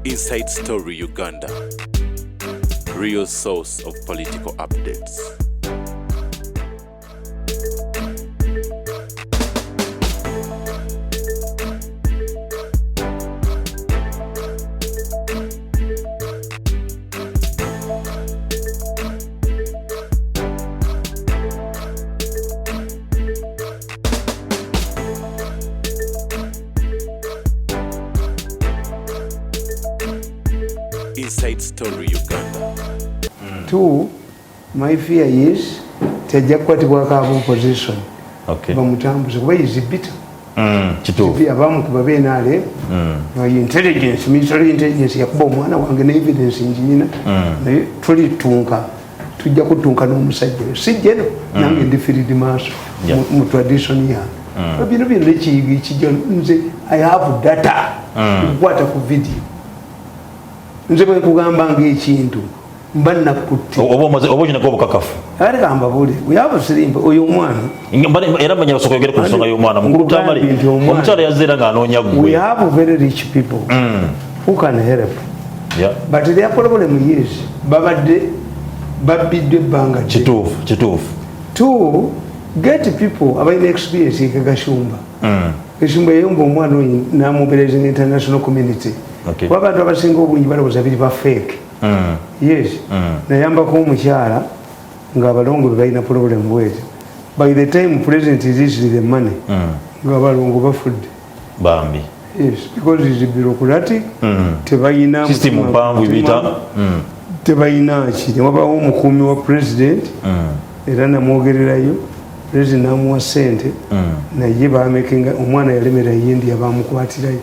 Inside Story Uganda, real source of political updates. Inside Story Uganda. Two, my fear is tejja kukwatibwako aba opposition bamutambuze kuba is bitter. Kituufu. Abamu ku babenaale intelligence, military intelligence yakuba omwana wange ne evidence nginyina, naye tulitunka, tujja kutunka n'omusajja oyo si jeno nange ndi field marshal mu tradition yange. Bino byonna ekiyigo ekijja, nze I have data okukwata ku video. Nze bwe nkugamba ngaekintu mba nakutte. Oba okinako obukakafu. Ate kambabule uyabasirimba oyo omwana. Era manya basooka yogere ku nsonga y'omwana mukulu Tamale. Nkugambye nti omwana- Omukyala yazze era ng'anoonya We ggwe. have very rich people who can help, but their problem is babadde babbiddwa ebbanga ddene. Kituufu, kituufu. To get people abalina experience ke Gashumba. Gashumba yayomba omwana oyo namubeereza international community. Kuba abantu abasinga obungi balowooza biri ba fake. Yes, nayambako omukyala ng'abalongo be balina problem bweti. By the time president released the money, ng'abalongo bafudde. Bambi. Yes, because is bureaucratic. Tebalina System mpanvu ebiyita. Tebalina ki, newabawo omukuumi wa president era namwogererayo, president namuwa sente, naye bamekinga omwana yalemera India, bamukwatirayo.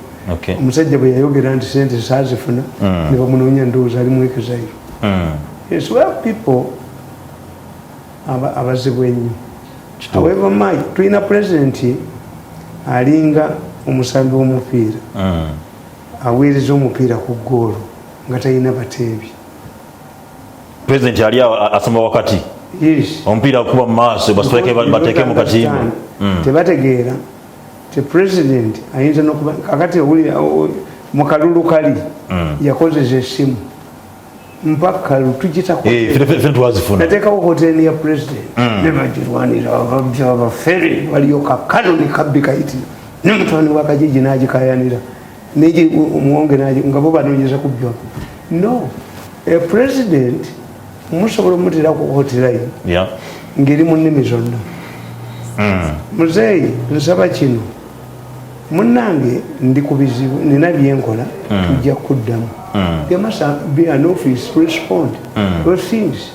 Omusajja bwe yayogera nti sente saazifuna, ne bamunoonya, ndowooza ali mu exile. Yes, we have people abazibu ennyo. However, Mike, tulina president alinga omusambi w'omupiira aweereza omupiira ku ggoolo nga talina bateebi. President ali awo asoma wakati. Yes. Omupiira akuba mu maaso, bastrike bateeke mu katimba. Tebategeera ti president ayinza nokuba kakati owulira mu kalulu kali yakozesa essimu mpaka kalulu tugitako. Eh, ffe twazifuna. Nateekawo hoteli ya president nebagirwanira ababbi abafere, waliyo kakanoni kabbi kayitira ne mutabani wa Kajiji nagikayanira negi omuwonge nga bo banoonyeza kubbya. No, a president musobola omuteraku hotline ngeri mu nnimi zonna. Muzeeyi, nsaba kino, munnange, ndi ku bizibu, nina byenkola, tujja kuddamu. There must be an office to respond those things.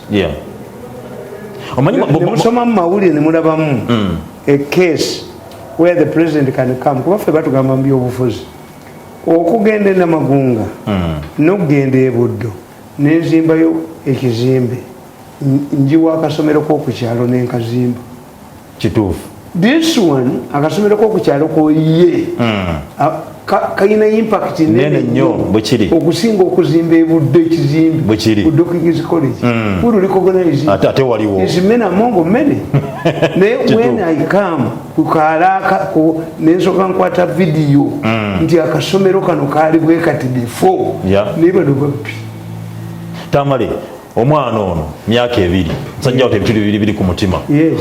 Omanyi Nemusoma mu mawulire nemulabamu a case where the president can come, kuba ffe batugamba mu byobufuzi okugenda enamagunga n'okugenda ebuddo nenzimbayo ekizimbe, njiwa akasomero k'okukyalo nenkazimba. Kituufu. This one, akasomero k'okukyalo koye kalina impact nene nnyo, bwe kiri. Okusinga okuzimba ebuddo ekizimbe. Bwe kiri. Buddo King's College will recognize it. Ate waliwo. Is many among many. Naye when I come kukalaka nensooka nkwata vidiyo nti akasomero kano kaali bwe kati before, naye bano babbi. Tamale, omwana ono myaka 2, musajja wo, ebituli bibiri biri ku mutima.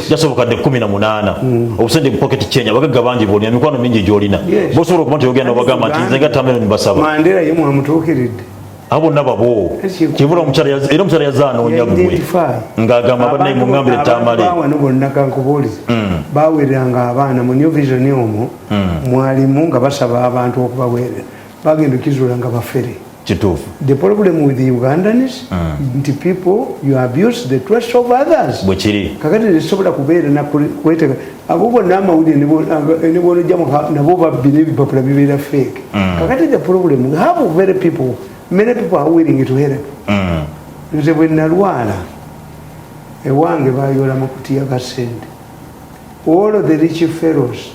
Jasobokadde 18, obusente pocket change, abagagga bangi bolina, mikwano mingi gyolina. Bosobola okuba nti ogenda obagamba nti nze nga Tamale nibasaba. Mandela ye mwamutuukiridde. Abo bonna babo kibula omukyala era omukyala yazze anoonya ggwe Identify. ng'agamba bannaye muŋŋambire Tamale. Bawano bonna kankubuulize, bawereranga abaana mu New Vision omwo mwalimu nga basaba abantu okubaweerera, bagenda okizuula nga bafere. Kituufu. The problem with the Ugandans nti people, you abuse the trust of others. Bwe kiri. Kakati tesobola kubeera nakwetega abo bonna amawulire ne bwonojja nabo babbi n'ebipapula bibeera fake. Kakati the problem, we have very people, many people are willing to help. Nze bwe nalwala ewange bayola makutiya ga sente. All of the rich fellows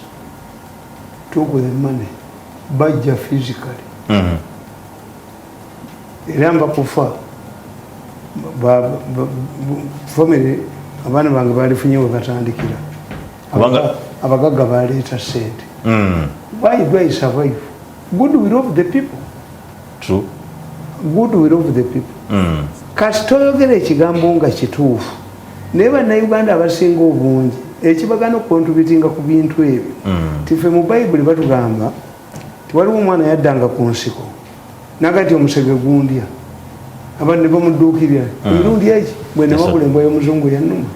took the money, bajja physically. Era mba kufa family, abaana bange balifunye we batandikira. Abagagga baleeta sente. Why do I survive? Goodwill of the people. True. Goodwill of the people. Kati toyogera ekigambo nga kituufu, naye Bannayuganda abasinga obungi ekibagana okucontributinga ku bintu ebyo, tife mu Bayibuli batugamba tiwaliwo omwana yaddanga ku nsiko nagati omusege gundya, abantu ne bamuduukirira emirundi egi bwe newabula embwa y'omuzungu yannuma.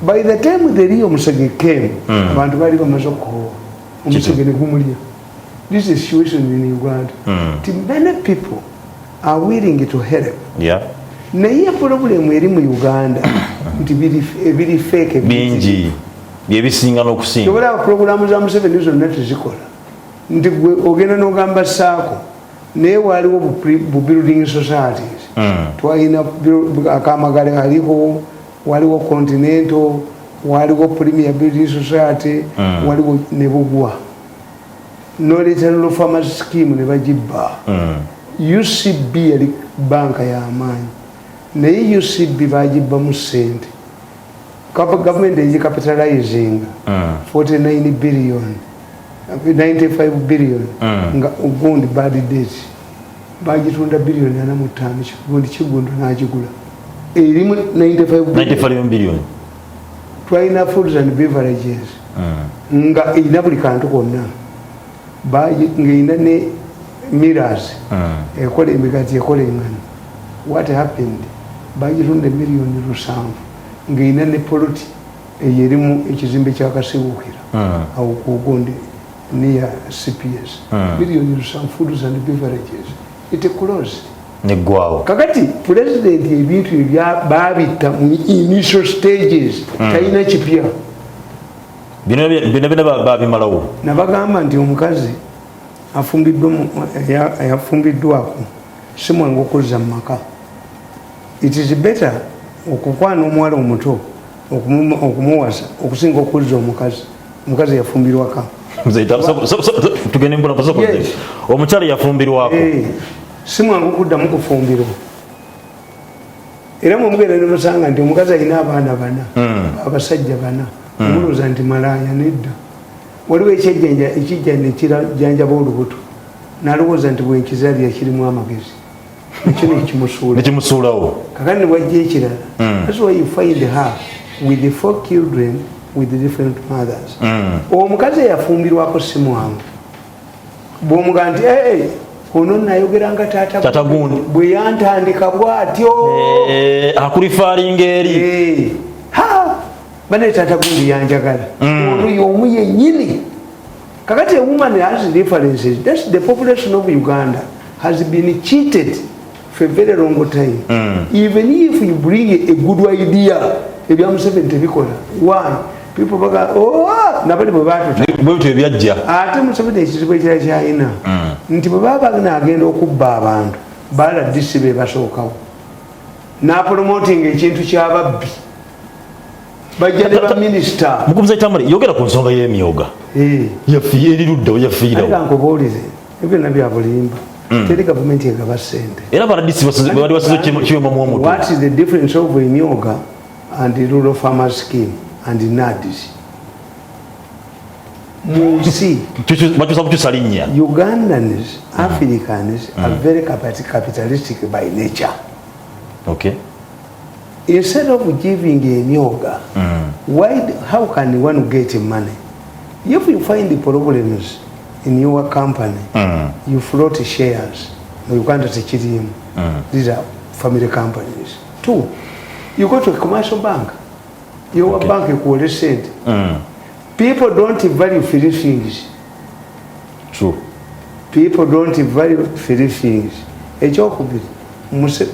By the time the real omusege came, abantu baali bamaze okukoowa, omusege ne gumulya. This is situation in Uganda, ti many people are willing to help, naye problem eri mu Uganda nti ebiri fake bingi, byebisinga n'okusinga. Olaba puroguramu za Museveni zonna tezikola, nti gwe ogenda n'ogamba SACCO, naye waaliwo bu building societies. Twalina akamagale, aliko waliwo Continental, waliwo Premier Building Society, waliwo ne bugwa noleeta Rural Farmers Scheme ne bagibba. UCB yali banka y'amaanyi, naye UCB bagibbamu sente. Gavumenti egicapitalizing 49 billion, 95 billion, nga ogundi bad debt bagitunda billion 45. Gundi Kigundu nagigula erimu 95 billion. 95 billion. Twalina Foods and Beverages nga erina buli kantu konna, ng'erina ne millers, ekola emigati, ekola engano. What happened? Bagitunda emiliyoni 7, ng'erina ne poloti eyo erimu ekizimbe kyakasiwukira awo kugundi near CPS, miliyoni 7. Foods and Beverages, it closed. Neggwawo. Kakati pulezidenti ebintu ebyo babitta mu initial stages, talina kipya. Bino bino bina babimalawo. Nabagamba nti omukazi ayafumbiddwako si mwangu okuzza mu maka. It is better okukwana omuwala omuto okumuwasa okusinga okuzza omukazi, omukazi yafumbirwako. Tugende mpola. Yes. Omukyala yafumbirwako. Eh, si mwangu okuddamu kufumbirwa, era mwemugenda nemusanga nti omukazi alina abaana bana, abasajja bana, omulowooza nti malaaya. Nedda, waliwo ekyejjanja ekijja nekirajjanjaba olubuto, nalowooza nti bwenkizalira kirimu amagezi, ekyo nekimusuula. Nekimusuulawo. Kakati newajja ekirala. That's why you find her with the four children with the different mothers. Omukazi eyafumbirwako si mwangu. Bwomuga nti, "Hey, ono nayogeranga taata Taata gundi. bwe yantandika bwatyo." Eh, akureferringa eri. Eh, ha bane taata gundi yanjagala, ono y'omu yennyini. Kakati a woman has differences. That's the population of Uganda has been cheated for a very long time. Even if you bring a good idea, ebya Museveni tebikola. Why? People baga, oh, nabali bwe batuta. Bwebityo ebyajja. Ate Museveni ekizibu ekirala kyalina nti bwe baba nagenda okubba abantu, baladisi be basookawo napromotinga ekintu kyababbi, bajja ne baminisita. Mukubuza Tamale, yogera ku nsonga y'emyoga. Eri ludda we yafiirawo? Ate kankubuulize, ebyo byonna bya bulimba. Teri gavumenti egaba sente. Era baladisi bali basize kiwemamu omutwe. What is the difference of emyoga and the Rural Farmers Scheme and NAADS mu nsi? Bakyusa bukyusa linnya. Ugandans, Africans are very capitalistic by nature. Instead of giving emyoga, why, how can one get money? If you find the problems in your company, you float shares. Mu Uganda tekirimu. These are family companies. Two, you go to a commercial bank, your bank ekuwole sente. People don't value free things. True. People don't value free things. Ekyokubiri,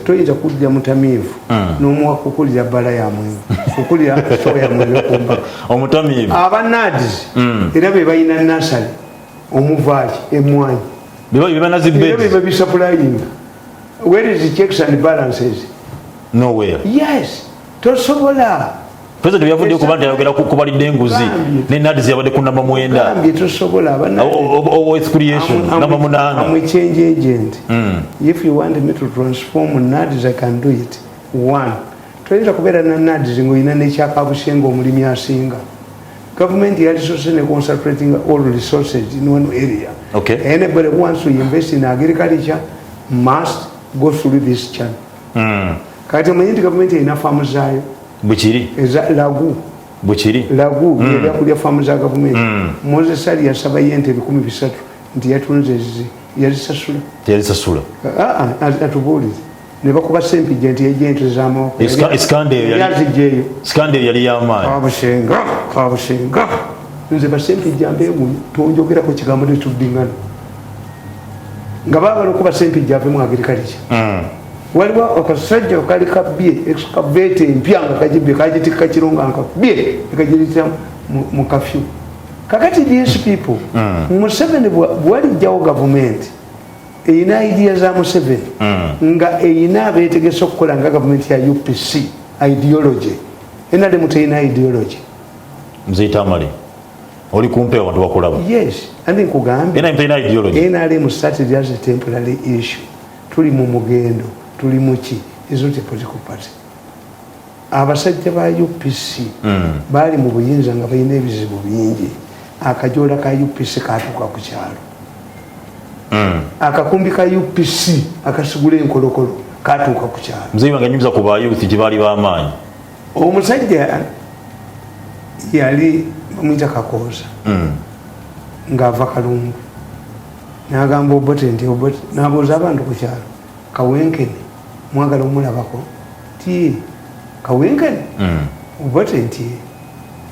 toyinza kujja mutamiivu n'omuwa kukulira bbala ya mwenge, kukulira sowa ya mwenge kumbaga. Omutamiivu. Aba NAADS era be balina nasale omuvaaki emwanyi. Bebanazi. Era beba bisupplyinga. Where is the checks and balances? Nowhere. Yes, tosobola. President yavuddeyo kuba nti ayogera ku kubalidde enguzi. Gambye. Ne NAADS yabadde ku namba 9. Gambye tosobola. Wealth creation namba 8. I'm a change agent. If you want me to transform NAADS, I can do it. One, toyinza kubeera na NAADS ng'olina nekyakabusenga omulimi asinga. Gavumenti yalisose ne concentrating all resources in one area. Anybody who wants to invest in agriculture must Go through this channel. Kati omanyi nti gavumenti erina faamu zaayo? Bwekiri. Eza lagu. Bwekiri. Lagu byebyakulya faamu za gavumenti. Moses Ali yasabayo ente 300 nti yatunze ezize, yazisasula? Teyazisasula. Atubuulize. Ne bakuba Sempijja nti yajja ente z'amawoko. Yazijjeeyo. Scandal yali y'amaanyi. Kabusenga, kabusenga. Nze basempijja mbeewunya, tonjogerako kigambo netuddingana. Nga baagala okuba Sempijja ave mu agriculture. Waliwo akasajja kali kabbye excavator empya nga kagibbye, kagitikka kiro nga nkabbye, nekagireetera mu kafyu. Kakati these people, Museveni bwalijjawo gavumenti eyina idea za Museveni, nga eyina abeetegese okukola nga gavumenti ya UPC ideology. NRM teyina ideology. Mzee Tamale, oli kumpe abantu bakulaba. Yes, andi nkugambye. NRM teyina ideology. NRM started as a temporary issue. Tuli mu mugendo, tuli mu ki, is not a political party. Abasajja ba UPC baali mu buyinza nga balina ebizibu bingi. Akajoola ka UPC katuuka ku kyalo. Akakumbi ka UPC akasigula enkolokolo katuuka ku kyalo. Mzee wange anyumiza ku ba youth gye baali b'amaanyi. Omusajja yali bamuyita Kakooza, ng'ava Kalungu, n'agamba Obote nti Obote, n'abuuza abantu ku kyalo, Kawenkene mwagala omulabako? Ti Kawenkene? Obote nti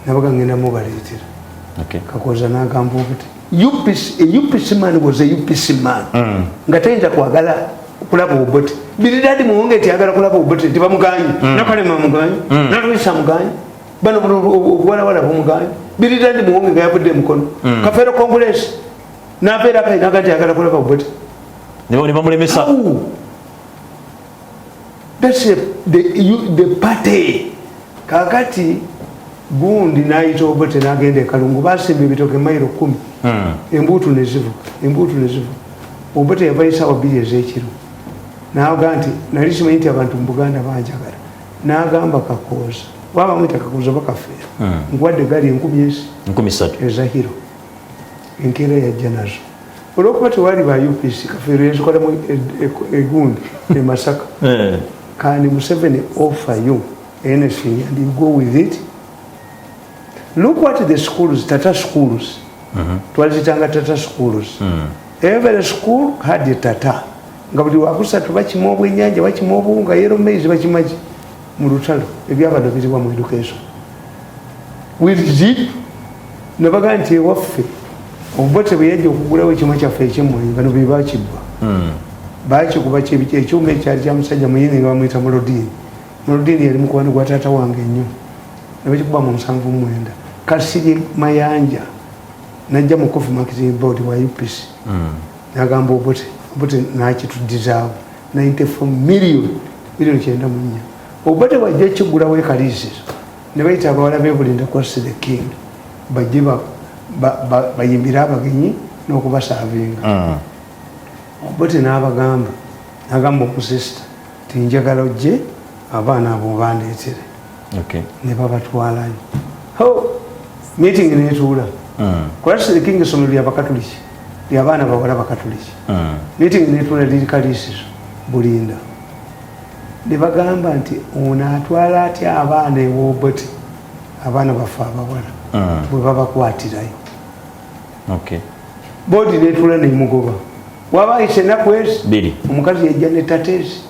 nabaga ngenda mubaleetera. Kakooza n'agamba Obote, UPC, a UPC man was a UPC man. Nga tayinza kwagala kulaba Obote. Biridadi Muwonge nti ayagala kulaba Obote, nti bamuganye. Nakalema amuganye. Nalwisa amuganye. Bano buno obuwalawala bumuganye. Biridadi Muwonge nga yavudde mukono. Kafeero Congress. N'abeera kale n'aga nti ayagala kulaba Obote. Ne bamulemesa. How? That's the party. Kakati gundi n'ayita Obote n'agenda e Kalungu, basimba ebitooke mayiro 10. Embuutu ne zivuga, embuutu ne zivuga. Obote yavayo essaawa 2 ez'ekiro. N'agamba nti nali simanyi nti abantu mu Buganda banjagala. N'agamba Kakooza, oba bamuyita Kakooza oba Kafeero, nkuwadde eggaali enkumi ezi? Nkumi ssatu. Eza Hero. Enkeera yajja nazo. Olw'okuba tewaali ba UPC, Kafeero yazikolamu egundi e Masaka. Can Museveni offer you anything and you go with it? Look what the schools, Tata schools. Twazitanga Tata schools. Every school had a Tata. Nga buli wakusatu bakima obwennyanja, bakima obuwunga, yellow maize bakima ki? Mu lutalo, ebyabano biriwa mu education. With zip, ne bagamba nti ewaffe, Obote bwe yajja okugulawo ekyuma kyaffe eky'emmwanyi, bano be bakibba. Bakikuba ekyuma ekyali kya musajja muyini nga bamuyita Mulodini. Mulodini yali mukwano gwa taata wange nnyo. Ne bakikuba mu 79. Kasirye Mayanja n'ajja mu Coffee Marketing Board wa UPC. N'agamba Obote, Obote n'akituddizaawo 94 million, million kyenda mu nnya. Obote bw'ajja okigulawo e Kaliisizo, ne bayita abawala b'e Bulinda Cross the King, bajje bayimbire abagenyi n'okubasaavinga. Obote n'abagamba, n'agamba omusisita nti njagala ojje abaana abo bandeetere. Ne babatwalayo. Ho, meeting n'etuula. Cross the King essomero lya Bakatuliki, ly'abaana bawala Bakatuliki. Meeting n'etuula liri Kaliisizo, Bulinda. Ne bagamba nti ono atwala atya abaana ew'Obote, abaana baffe abawala, bwe babakwatirayo. Boodi n'etuula n'emugoba. Waba ayise ennaku ezi, Bbiri. omukazi yajja ne tateezi.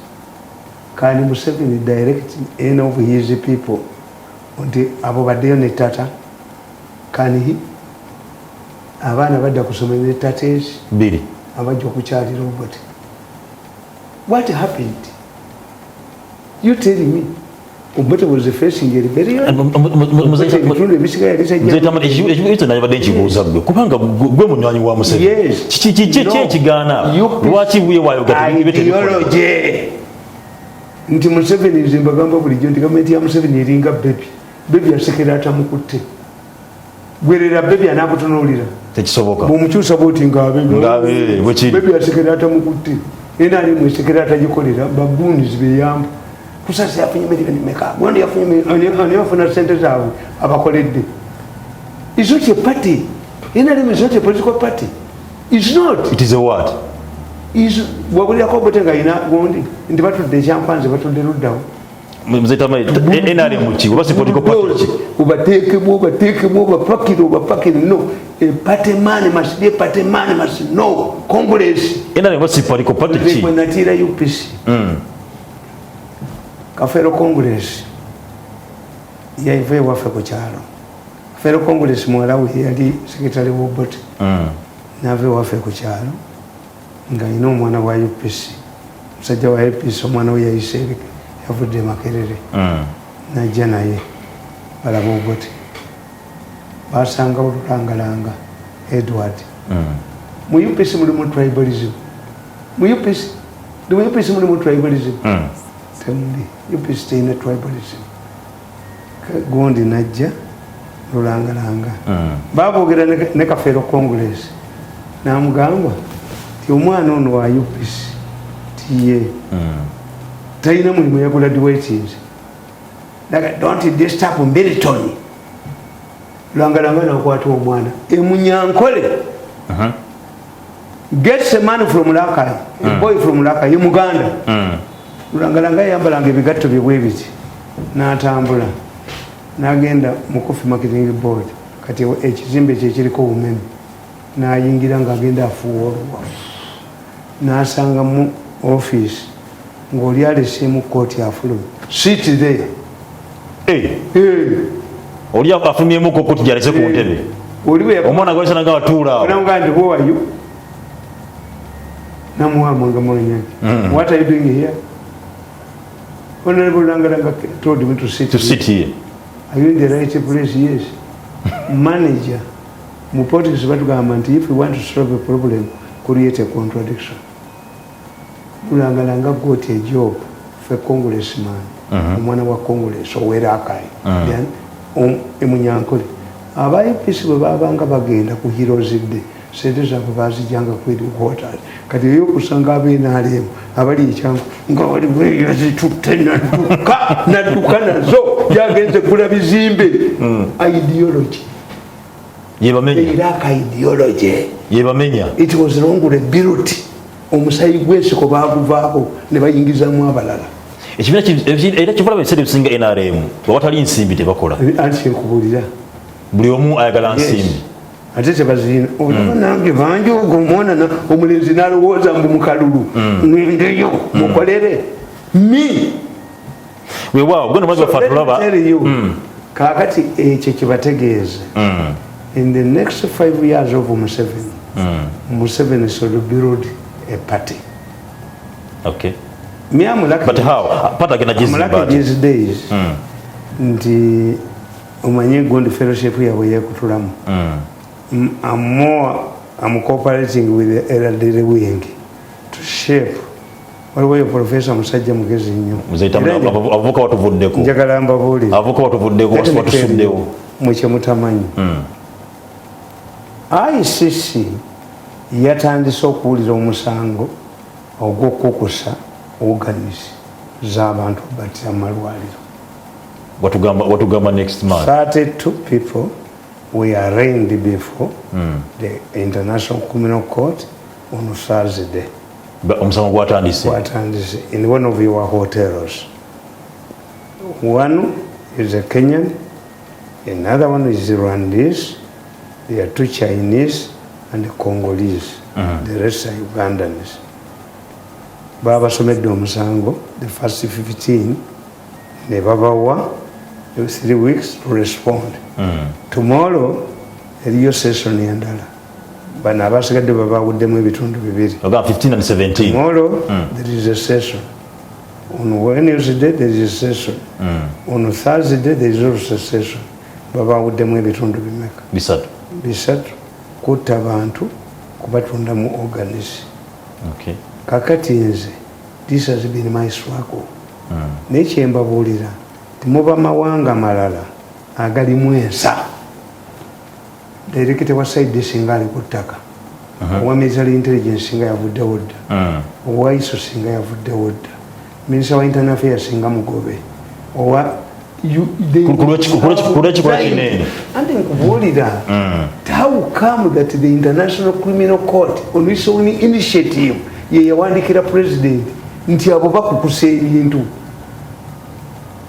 Can Museveni direct any of his people nti abo baddeyo ne tata? Can he? Abaana badda kusoma ne tateezi. Bbiri. Abajja okukyalira Obote. What happened? You tell me. Obote was facing a rebellion. Obote ebitundu ebisigaye yali tajja. Mzee Tamale, ekyo nabadde nkibuuza ggwe, kubanga gwe munywanyi wa Museveni. Yes. Kiki No. ekigaana? You Lwaki bwe wayoga tebibye tebikola? Ideology. Nti Museveni nze mbagamba bulijjo nti gavumenti ya Museveni eringa baby. Baby asekera atamukutte. Gwerera baby anaakutunuulira. Tekisoboka. Bw'omukyusa bw'oti ng'abe. Ng'abe, bwe kiri. Baby asekera atamukutte. NRM esekera atagikolera, bagoons beyamba. Kusasi yafunye miliyoni meka? Gundi yafunye miliyoni, ani afuna ssente zaabwe abakoledde. It's not a party. NRM is not a political party. It's not. It is a what? Wabulirako Obote nga alina gundi nti batudde ekyankwanzi, batudde luddawo? NRM ki oba si political party ki? Obateekemu, obateekemu, obapakire, obapakire. No, a party man must be a party man, must know Congress. NRM oba si political party ki? Bwe natiira UPC, Kafeero Congress yaiva ewaffe ku kyalo. Kafeero Congress muwala we yali secretary w'Obote. Nava ewaffe ku kyalo ng'alina omwana wa UPC, musajja wa UPC, omwana we yayise yavudde e Makerere. Najja naye balaba Obote. Basangawo Lulangalanga Edward. Mu UPC mulimu tribalism? Mu UPC, mu UPC mulimu tribalism? Temuli. UPC terina tribalism. Gundi najja Lulangalanga, babogera ne Kafeero Congress, namugamba ti omwana ono wa UPC tiye talina mulimu, yagraduatinze. Don't disturb Milton. Lulangalanga nakwata omwana emunyankole, gets a man from Rakai, a boy from Rakai, ye muganda. Lulangalanga yayambalanga ebigatto bye bwe biti n'atambula n'agenda mu Coffee Marketing Board, kati ekizimbe kye kiriko umeme, n'ayingira ng'agenda afuuwa oluwafu, n'asanga mu office ng'oli aleseemu kooti, afulumye, sit there. Eh, oli afulumyemu kooti gyalese ku ntebe. Oli bwe Omwana gwalisana nga atuula awo. Namugamba nti, "Who are you?" Namuwa mwanga mwanyaki. "What are you doing here?" "Honorable Langalanga told me to sit To here." sit here. "Are you in the right place?" "Yes." Manager, mu politics batugamba nti if you want to solve a problem, create a contradiction. Lulangalanga got a job for congressman, omwana wa Congress ow'Erakai. Then emunyankole aba UPC bwe babanga bagenda ku Heroes Day, sente zaabwe bazijjanga ku headquarters. Kati eyo okusanga ab'NRM abali ekyangu nga wali zitutte, nadduka, nadduka nazo, yagenze gula bizimbe. Ideology. Yebamenya. Eraka ideology. Yebamenya. It was wrongly built. Omusayi gw'ensiko baguvaako ne bayingizamu abalala. Ekibiina era kivulaba ebiseera ebisinga NRM bwe watali nsimbi tebakola. Anti nkubuulira. Buli omu ayagala nsimbi. Ate tebazirina. Olaba nange bangi ogwo omwana omulenzi nalowooza mbu mukalulu ngendeyo mukolere mi. Weewaawo gwe nomwezi waffe tulaba. Tell you, kakati ekyo kibategeeza, in the next 5 years of Museveni, Museveni should build a party. Me, I'm lucky. But how party agenda I'm gizimba lucky ati? These days nti omanye gundi fellowship yabwe yekutulamu. I'm cooperating with the elderly wing to shape. Waliwo professor musajja mugezi nnyo. Mzee Tamale, Era abavubuka batuvuddeko. Njagala mbabuulire. Abavubuka batuvuddeko, Let me tell you, batusuddewo. mwe kyemutamanyi, ICC yatandise okuwulira omusango ogw'okukusa organs z'abantu battira mu malwaliro. Watugamba next month. 32 people were arraigned before the International Criminal Court on Thursday. Omusango gwatandise. Gwatandise in one of your hotels. One is a Kenyan, another one is Rwandese, there are two Chinese and the Congolese. The rest are Ugandans. Babasomedde omusango, the first 15, ne babawa 3 weeks to respond. Tomorrow eriyo session endala, bano abasigadde babawuddemu ebitundu bibiri. Ogamba 15 and 17. Tomorrow there is a session. On Wednesday there is a session. On Thursday there is also a session. Babawuddemu ebitundu bimeka? Bisatu. Bisatu. Kutta abantu, kubatunda mu organs. Kakati nze, this has been my struggle. Naye kyembabuulira, timuba mawanga malala agalimu ensa. Director wa CID singa ali ku ttaka, owa military intelligence singa yavuddewo dda, owa ISO singa yavuddewo dda, minisita wa internal affairs singa mugobe, owa Ku lw'ekikolwa kinene. Anti nkubuulira, how come that the International Criminal Court on its own initiative Ye yawandikira president nti abo bakukusa ebintu.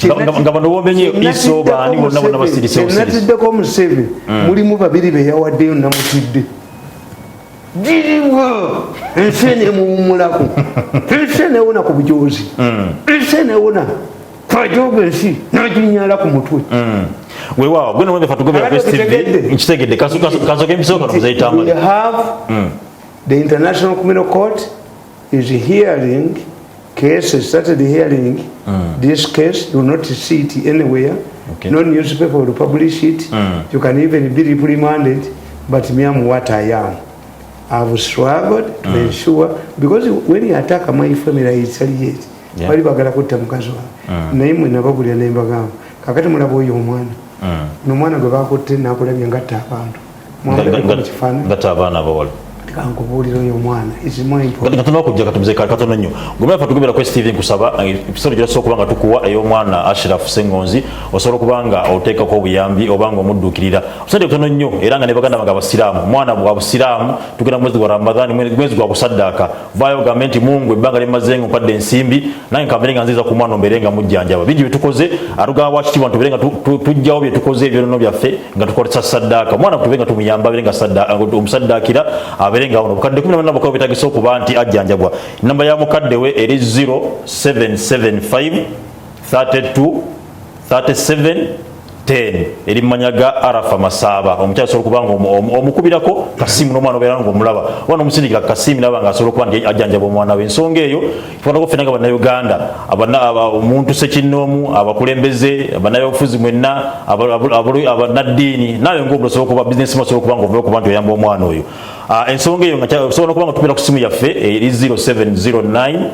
Nga bano bombenye iso baani bonna bonna basirise busirise. Natiddeko Museveni, mulimu babiri be yawaddeyo, namutidde diriwa ensi enemuwummulako, ensi enewona ku bujozi, ensi enewona kwajoga, ensi naginyala ku mutwe. Weewaawo, gwe nomwembe fatugobera ku STV, nkitegedde. Kasoke empiso kano muzeyitambale. We have the International Criminal Court is hearing cases, started hearing this case. You will not see it anywhere. No newspaper will publish it. You can even be reprimanded, but me, am what I am. I've struggled to ensure, because when you attack my family, I retaliate. Bali bagala kutta mukazi wange, naye mwe nababulira nembagamba, kakati mulaba oyo omwana, nomwana gwe bakutte nakulabye ngatta abantu. Mwamulabeko mu kifaananyi? Ngatta abaana abawala. Kankubuulira, oyo omwana is more important. Kati katono okujja katumize kali katono nnyo. Gomera fatugobera ku STV, nkusaba episode gy'osobola okuba nga tukuwa ey'omwana Ashraf Sengonzi, osobola okuba nga oteekako obuyambi oba nga omudduukirira obusente butono nnyo, era nga ne baganda bange abasiraamu, mwana bwa busiraamu, tugenda mu mwezi gwa Ramadhani, mwezi gwa kusaddaaka. Vaayo ogambe nti Mungu, ebbanga lyemmaze nga ompadde ensimbi, nange kambeere nga nziza ku mwana, ombeere nga mujjanjaba. Bingi byetukoze, atugamba bwakitiibwa ntubeere nga tujjawo byetukoze ebyonono byaffe nga tukozesa saddaaka. Omwana tube nga tumuyamba abeere nga omusaddaakira, abeere nga ono obukadde 18 bukaba bwetagisa okuba nti ajjanjabwa. Namba ya mukadde we eri 0775 32 37 10, eri mumanya ga Arafa Masaaba. Omukyala asobola okuba nga omukubirako kasimu n'omwana obeera nga omulaba, oba n'omusindikira kasimu naba nga asobola okuba nti ajjanjaba omwana we. Ensonga eyo tukwatako ffenna nga Bannayuganda, omuntu sekinnoomu, abakulembeze, bannabyabufuzi mwenna, abannaddiini, naawe ngaomuntu osobola okuba bizinesi, osobola okuba nga ovayo okuba nti oyamba omwana oyo. Ensonga eyo nga osobola okuba nga tukubira ku simu yaffe eri 0709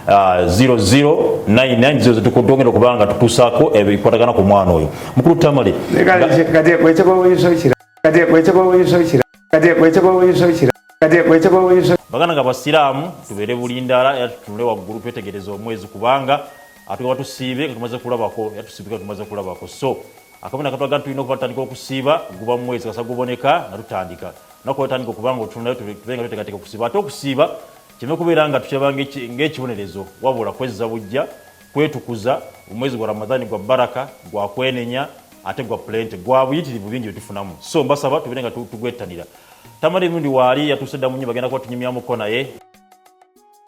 0099, tugenda okuba nga tutuusaako ebikwatagana ku mwana oyo. Mukulu Tamale. Kati kati Baganda nga basiraamu, tubeere bulindaala era tutunule waggulu, twetegereze omwezi, kubanga atugamba tusiibe nga tumaze kulabako, era tusiibe nga tumaze kulabako. So akabona akatwaga nti tulina okuba tutandika okusiiba guba mwezi kasa guboneka nga tutandika naku otandika okuba nga otununayo, tube nga tweteekateeka okusiiba. Ate okusiiba kireme kubeera nga tukiraba ng'ekibonerezo, wabula kwezza bujja, kwetukuza. Omwezi gwa Ramadhani gwa baraka, gwa kwenenya, ate gwa plenty, gwa buyitirivu, bingi byetufunamu. So mbasaba tubeere nga tugwettanira. Tamala emirundi waali yatuuse dda mu nyumba, genda kuba tunyumyamuko naye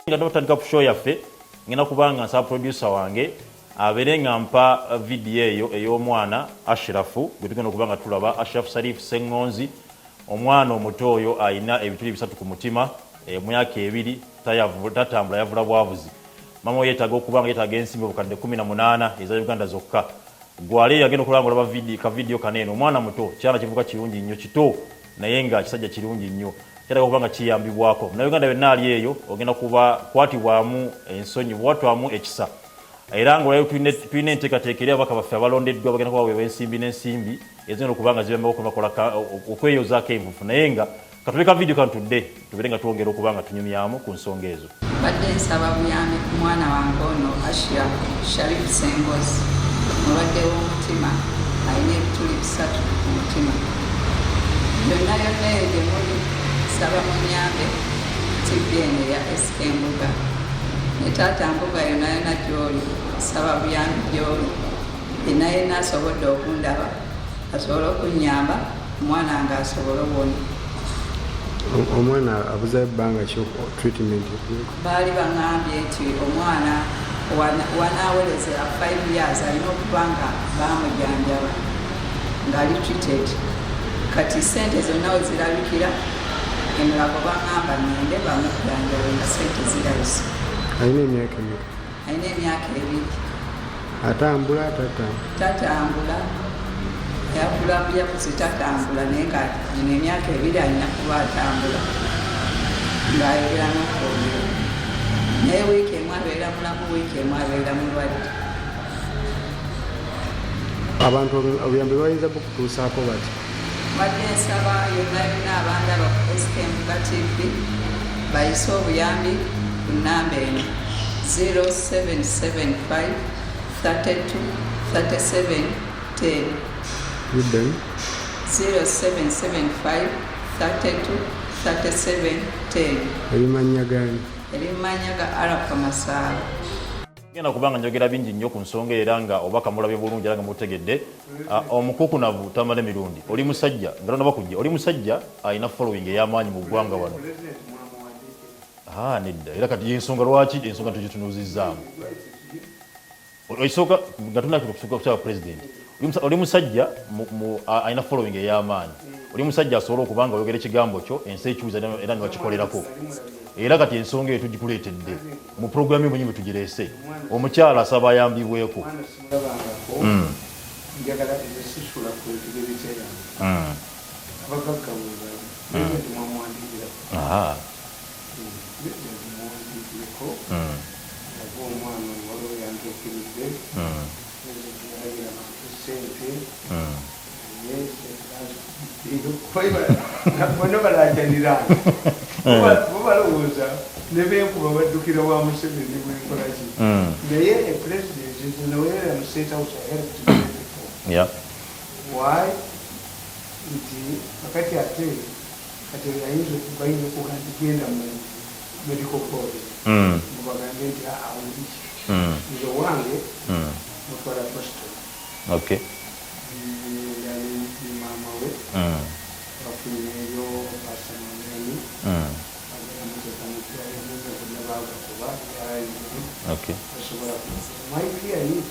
nga tutandika ku show yaffe. Ngenda kubanga nsaba producer wange abeere nga mpa vidiyo eyo ey'omwana Ashirafu gwe tugenda okuba nga tulaba, Ashraf Sarif Sengonzi, omwana omuto oyo alina ebituli 3 ku mutima, emyaka 2, tatambula, yavula bwavuzi. Mama we yeetaaga okuba nga yeetaaga ensimbi obukadde 18 eza Uganda zokka. Gwali eyo agenda okulaba nga olaba ka vidiyo kano eno. Omwana muto, kyana kivuka kirungi nnyo, kito naye nga kisajja kirungi nnyo, kyetaaga okuba nga kiyambibwako. Munauganda yonna ali eyo, ogenda kuba kwatibwamu ensonyi, bwatwamu ekisa, era nga olwayo tulina enteekateeka eri ababaka baffe abalondeddwa, bagenda kubaweebwa ensimbi n'ensimbi ezigenda okuba nga ziyambako bakola okweyozaako enfufu. Naye nga katuleka vidiyo kano tudde tubeere nga twongera okuba nga tunyumyamu ku nsonga ezo. Mbadde nsaba buyambi ku mwana wange ono Ashraf Sharif Sengozi, mulwadde w'omutima, alina ebituli 3 ku mutima. Yonna yonna eyo gye muli, nsaba munyambe. TV eno eya SK Mbuga ne taata Mbuga, yonna yonna gy'oli, nsaba buyambi gy'oli. Yenna yenna asobodde okundaba asobole okunyamba, omwana nga asobole owona. Omwana abuzayo ebbanga ki treatment? Baali baŋambye nti omwana wanaawerezera 5 years alina okuba nga bamujanjaba ng'ali treated. Kati sente zonna we zirabikira emulago, baŋŋamba ŋŋende bamujanjabe nga sente zirabise. Alina emyaka emeka? Alina emyaka 2. Atambula, tatambula? Tatambula, yakula buyakuzi, tatambula, naye nga gino emyaka 2 alina kuba atambula ng'ayogera n'okwogera, naye wiiki emu abeera mulamu, wiiki emu abeera mulwadde. Abantu obuyambi bayinza bukutuusaako bati? Mbadde nsaba yonna yonna abandaba ku SK Mbuga TV bayise obuyambi ku nnamba eno 0775 32 37 10. Biddemu. 0775 32 37 10. Ebimannya gani? Eri mu mannya ga Arafa Masaaba. Genda kubanga njogera bingi nnyo ku nsonga era nga obubaka mulabye bulungi era nga mubutegedde. Omukukunavu Tamale Mirundi, oli musajja nga tonaba kujja, oli musajja alina following ey'amaanyi mu ggwanga wano. Nedda, era kati yensonga lwaki ensonga tugitunuuzizzaamu. Ekisooka nga tunatuuka kusaba president, oli musajja alina following ey'amaanyi, oli musajja asobola okuba nga oyogera ekigambo kyo ensi ekiwuliza era nebakikolerako. Era kati ensonga eyo tugikuleetedde mu puroguramu yo mwenyini tugireese. Omukyala asaba ayambibweko. Njagala ezisisula ku ntegeka yange. Abagagga bwe bali, president mwamuwandiikirako? President muwandiikireko nga omwana waliwo yantuukiridde. President yalagira bantu sente, naye sente bazikubiddeyo. Bonna balajanira, bo balowooza ne benkuba baddukira wa Museveni bwenkolaki. Naye president nowera mu State House, I helped many people. Why? Nti kakati ate kati ayinza bayinza okuga nti genda mu medical board, mubagambe nti awuliki. Nze owange mutwala Boston. Yali ne maama we. Bafunyeeyo basamameni. Bagenda muteeka mu ddwaliro, bonna bagakuba. Basobola. My fear is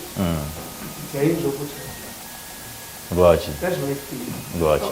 nti ayinza okutadda. Lwaki? That's my fear. Lwaki?